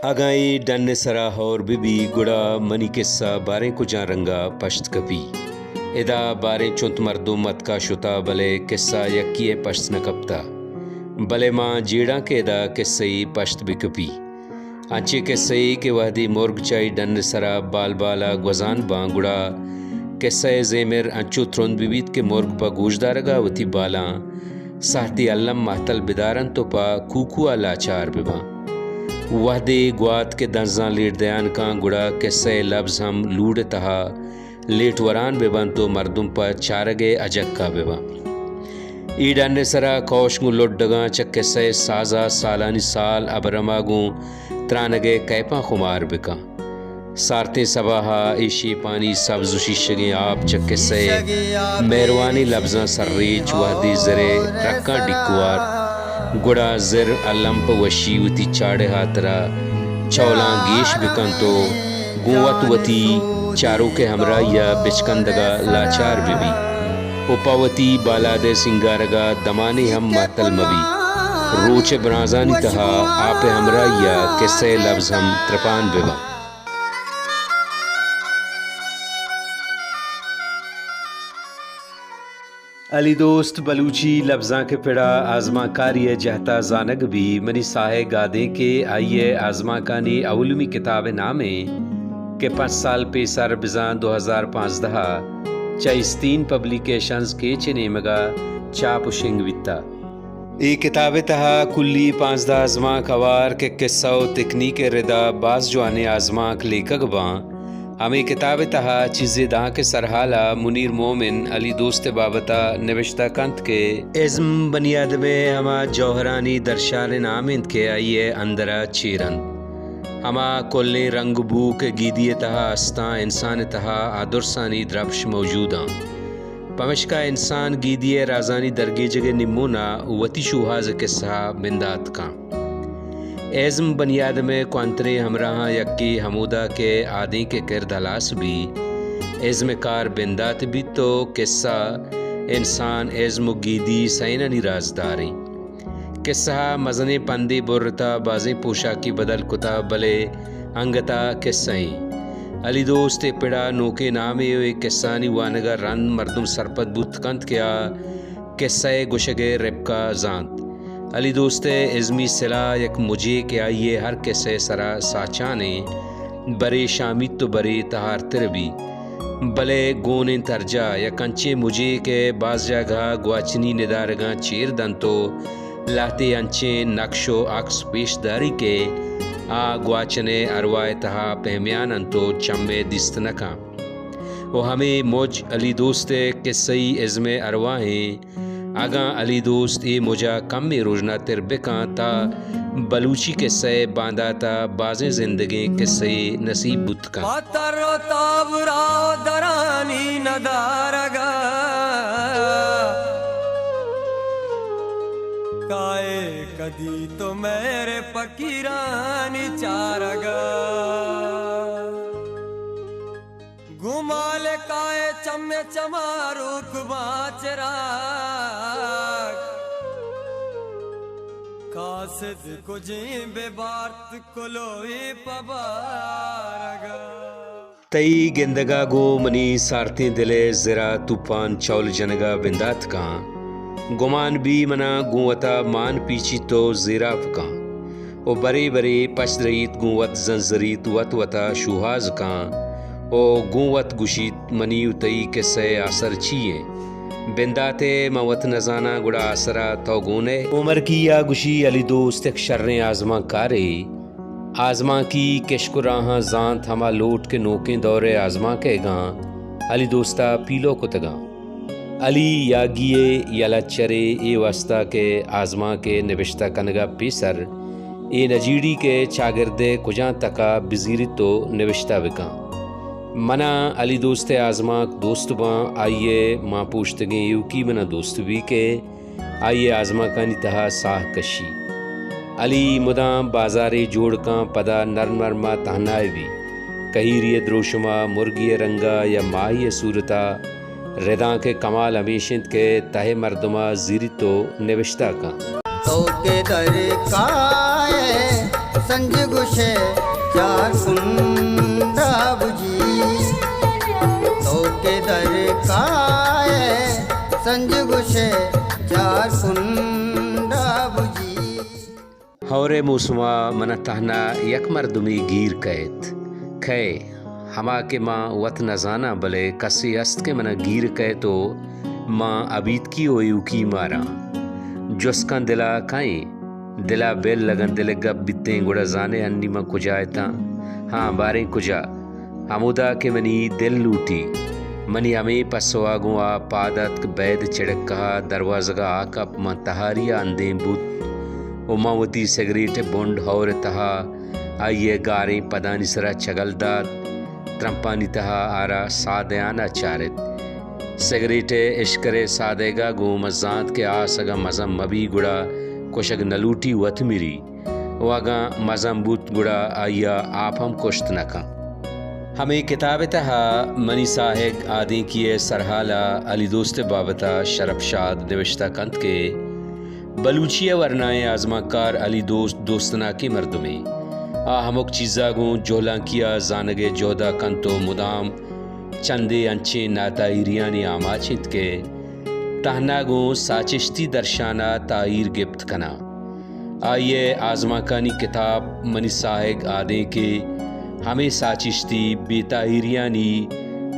اگاں a done ءِ سرا ہور بہ بی، گڑا منی کسہ باریں کجام رنگ ءَ پشت کپی۔ ادا باریں چنت مردم اتکا شتا، بلے کسہ یکے ءَ پشت نہ کپتا۔ بلے ما جیڑاں کہ ادا کسہ ئے پشت بہ کپی۔ انچیں کسہ ئے کہ وہدے مرگ چہ اے ڈن ءِ سرا بال بال ءَ گوزان باں، گڑا کسہ ءِ زیمر انچو ترند بہ بیت کہ مرگ پہ گوشدارگ ءَ وتی بالاں ساہتے الم مہتل بدارنت ءُ پہ کوکو ءَ لاچار بباں۔ وہدے گوات کہ دنزاں لیٹ دیان کاں، گڑا کسہ ءِ لبز ہم لوڑ ءِ تہا لیٹ وران ببنت ءُ مردم پہ چارگ ءِ اجکہ بباں۔ اے ڈن ءِ سرا کئوش گوں لڈگاں، چہ کسہ ءِ ساز ءَ سالانی سال ابرم ءَ گوں ترانگ ءِ کیپاں خمار بکاں۔ سارتیں سباہ ءَ اے شیپانی سبز ءُ شیشگیں آپ چہ کسہ ءِ مہروانیں لبزاں سرریچ، وہدے زر ءِ رکاں ڈیک وارت، گڑا زر الم پہ وشی وتی چاڑ ءِ ہاترا چولاں گیش بکنت ءُ گوں وت وتی چاروک ءِ ہمراہی ءَ بچکندگ ءَ لاچار بہ بیت ءُ پہ وتی بالاد ءِ سینگارگ ءَ دمانے ہم مہتل مہ بیت۔ روچ ءِ برانزانی تہا آپ ءِ ہمراہی ءَ کسہ ءِ لبز ہم ترپان بباں۔ علی دوست بلوچی لبزانک ءِ پڑا آزمانکاری ءِ جہتا زانگ بی۔ منی ساہ ءِ گادیں کہ آئی ءِ آزمانکانی اولیمی کتاب ءِ نام ایں کہ پنچ سال پیسر بزاں دو ہزار پانزدہ ءَ چہ استین پبلیکیشنز کیچ ءِ نیمگ ءَ چاپ ءُ شنگ بیتا۔ اے کتاب ءِ تہا کلی پانزدہ آزمانک ہوار کہ کسہ ءُ تکنیک ءِ ردا باز جوانیں آزمانک لیکگ باں۔ ہمے کتاب ءِ تہا چیزے دانکہ سرحال ءَ منیر مومن علی دوست ءِ بابت ءَ نبشتہ کنت کہ ازم بنی آدم ءِ ہما جوہرانی درشان ءِ نام انت کہ آئی ءِ اندر ءَ چیر انت۔ ہما کلیں رنگ بو کہ گیدی ءِ تہا استاں، انسان ءِ تہا آ درسانی درپش موجود آں۔ پمشکا انسان گیدی ءِ رازانی درگیجگ ءِ نیمون ءَ وتی شوہاز ءِ کسہ ءَ بندات کاں۔ ازم بنی آدم ءِ کوانتریں ہمراہاں یکے ہمودا کہ آدینک ءِ کرد ہلاس بی، ازم ءِ کار بندات بیت ءُ کسہ، انسان، ازم ءُ گیدی سئینانی رازداریں۔ کسہ ءَ مزنیں پندے برتہ، بازیں پوشاکے بدل کتہ، بلے انگت ءَ کسہ ایں۔ علی دوست ءِ پڑا نوکیں نامے ءُ اے کسہانی وانگ ءَ رند مردم سرپد بوت کنت کہ آ کسہ ءِ گوشگ ءِ رپک ءَ زانت۔ علی دوست ءِ ازمی سلاہ یک مجے کہ آئی ءِ ہر کسہ ءِ سرا ساچان ایں، برے شامیت ءُ برے تہارتر بی۔ بلے گون انت ہرجاہ یک انچیں مجے کہ باز جاگہ ءَ گواچنی ندارگاں چیر دنت ءُ لہتے انچیں نقش ءُ عکس پیش داری کہ آ گواچن ءِ ارواہ ءِ تہا پہمیان انت ءُ چم ءَ دیست نہ کن۔ ءُ ہمے مج علی دوست ءِ کسہی ازم ءِ ارواہ ایں۔ اگاں علی دوست اے مجا کمے روژناتر بکاں، تا بلوچی کسہ ءِ باندات ءَ بازیں زندگیں کسہے نصیب بوت کنت۔ پہ تر ءُ تاب راہ ءُ درانی ندارگ ءَ، کائے کدی تو مہر فقیرانی چارگ ءَ۔ گوں مالکا ءِ چم ءِ چماروک باں چراگ، قاصد کجیں بہ بارت کلوہے پہ بارگ ءَ۔ تئی گندگ ءَ گوں منی سارتیں دل ءِ زر ءَ توپان چول جنگ ءَ بندات کاں۔ گمان بی من ءَ گوں وت ءَ مان پیچیت ءُ زیراپ کاں۔ ءُ برے برے پچ درئیت، گوں وت زنزریت، وت وت ءَ شوہاز کاں ءُ گوں وت گوشیت، منی ءُ تئی کسہ ءِ آسر چی ایں؟ بندات ءَ من وت نزاناں، گڑا آسر ءَ تو گون ئے؟ عمر کی ءَ گوشی، علی دوست یک شریں آزمانکارے۔ آزمانکی کشک ءُ راہاں زانت، ہما لوٹ کہ نوکیں دور ءِ آزمانک ئیگاں علی دوست ءَ پیلو کتگاں۔ علی یاگی ءِ یا لچرے، اے واستا کہ آزمانک ءِ نبشتہ کنگ ءَ پیسر اے نہ جیڑی کہ چاگرد ءِ کجام تک ءَ بزیریت ءُ نبشتہ بکاں۔ من ءَ علی دوست ءِ آزمانک دوست باں، آئی ءِ مانپوشتگیں ایوکی من ءَ دوست بی کہ آئی ءِ آزمانکانی تہا ساہ کشی۔ علی مدام بازارے جوڑ کن، پدا نرم نرم ءَ تہنائے بی۔ کہیری ءِ دروشم ءَ مرگی ءِ رنگ ءَ یا ماہی ءِ صورت ءَ ردانک ءِ کمال ہمیش انت کہ تہ ءِ مردم ءَ زیریت ءُ نبشتہ کن۔ تو کہ در کائے سنج گوش چار کنڈا بجی، تو کہ در کائے سنج گوشے، چار کنڈا بجی۔ ہور ءِ موسم ءَ من ءَ تہنا یک مردمے گیر کئیت۔ کئے؟ ہما کہ من وت نہ زاناں، بلے کسے است کہ من ءَ گیر کئیت ءُ من ابیتکی ءُ ایوکی ماراں۔ جست کن دل ءَ کئے؟ دل ءَ بل، اگاں دل ءِ گپ بیتیں گڑا زانے ہنی من کجا اتاں؟ ہاں، باریں کجا؟ ہمودا کہ منی دل لوٹی۔ منی ہمے پسو ءَ گوں آ پاد اتک، بید چڑکہ ءَ دروازگ ءَ آ کپ، من تہاری ءَ اندیم بوت ءُ من وتی سگریٹ ءِ بنڈ ہور ءِ تہا آئی ءِ گاریں پدانی سرا چگل دات، ترمپانی تہا آرا ساہ دیان ءَ چارت۔ سگریٹ ءِ اشکر ءِ ساہ دئیگ ءَ گوں من زانت کہ آس اگاں مزن مہ بی گڑا کشگ نہ لوٹی، وت مری۔ ءُ اگاں مزن بوت گڑا آئی ءَ آپ ہم کشت نہ کنت۔ ہمے کتاب ءِ تہا منی ساہگ آدینکی ءِ سرحال ءَ علی دوست ءِ بابت ءَ شرپ شاد نبشتہ کنت کہ بلوچی ءِ ورنائیں آزمانکار علی دوست دوستناکیں مردمے۔ آ ہمک چیز ءَ گوں جہلانکی ءَ زانگ ءِ جہد ءَ کنت ءُ مدام چندے انچیں ناتاہیریانی آماچ انت کہ تہنا گوں ساچشتی درشان ءَ تاہیر گپت کناں۔ آئی ءِ آزمانکانی کتاب منی ساہگ آدینک ءِ ہمے ساچشتی بے تاہیریانی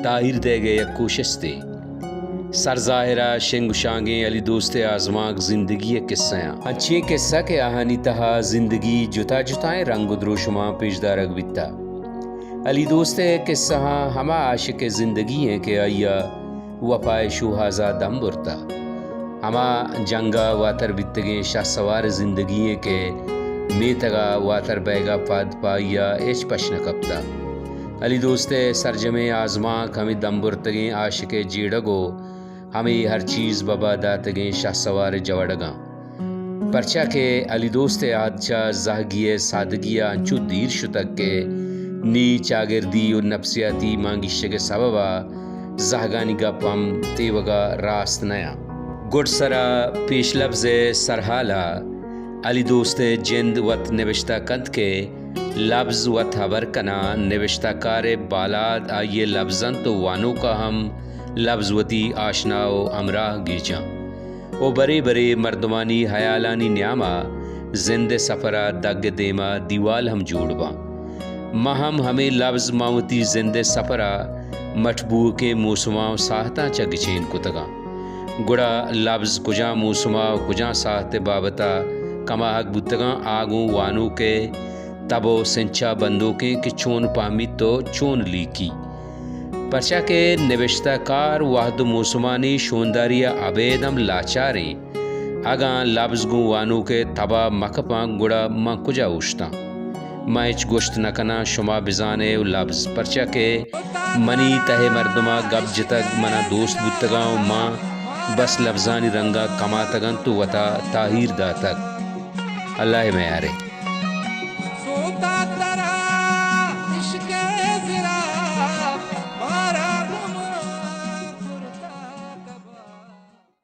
تاہیر دئیگ ءِ یک کوشستے۔ سرزاہر ءَ شنگ ءُ شانگیں علی دوست ءِ آزمانک زندگی ءِ کسہ آں۔ انچیں کسہ کہ آہانی تہا زندگی جتا جتائیں رنگ ءُ دروشماں پیش دارگ بیتہ۔ علی دوست ءِ کسہاں ہما عاشق ءِ زندگی ایں کہ آئی ءَ وپا ءِ شوہاز ءَ دم برتہ۔ ہما جنگ ءَ واتر بیتگیں شہسوار ءِ زندگی ایں کہ میتگ ءَ واتر بئیگ ءَ پد پہ آئی ءَ ہچ پش نہ کپتہ۔ علی دوست ءِ سرجمیں آزمانک ہمے دم برتگیں عاشق ءِ جیڑگ ءُ ہمے ہر چیز ببا داتگیں شہسوار ءِ جوڑگاں۔ پرچا کہ علی دوست ءِ عہد چہ زہگی ءِ سادگی ءَ انچو دیر شتگ کہ نی چاگردی ءُ نپسیاتی مانگیشگ ءِ سبب ءَ زہگانی گپ ہم تیوگ ءَ راست نیاں۔ گڈسر ءَ پیش لبز ءِ سرحال ءَ علی دوست ءِ جند وت نبشتہ کنت کہ لبز وت ہبر کناں، نبشتہ کار ءِ بالاد آئی ءِ لبز انت ءُ وانوک ءَ ہم لبز وتی آشنا ءُ ہمراہ گیجاں۔ ءُ برے برے مردمانی ہیالانی نیام ءَ زند ءِ سپر ءَ دگ ءِ دیم ءَ دیوال ہم جوڑ باں۔ من ہم ہمے لبز ماں وتی زند ءِ سپر ءَ مٹ بوؤکیں موسماں ءُ ساہتاں چہ گچین کتگاں۔ گڑا لبز کجام موسم ءَ ءُ کجام ساہت ءِ بابت ءَ کماہگ بوتگاں، آ گوں وانوک ءِ تب ءُ سنچ ءَ بندوک ایں کہ چون پہمیت ءُ چون لیکی۔ پرچا کہ نبشتہ کار وہد ءُ موسمانی شونداری ءَ ابید ہم لاچار ایں۔ اگاں لبز گوں وانوک ءِ تب ءَ مہ کپاں، گڑا من کجا اوشتاں؟ من ہچ گوشت نہ کناں، شما بزان ئے ءُ لبز، پرچا کہ منی تہ ءِ مردماں گپ جتگ، من ءَ دوست بوتگاں ءُ من بس لبزانی رنگ ءَ کماتگ انت ءُ وت ءَ تاہیر داتگ۔ اللہ ءِ میار ئے۔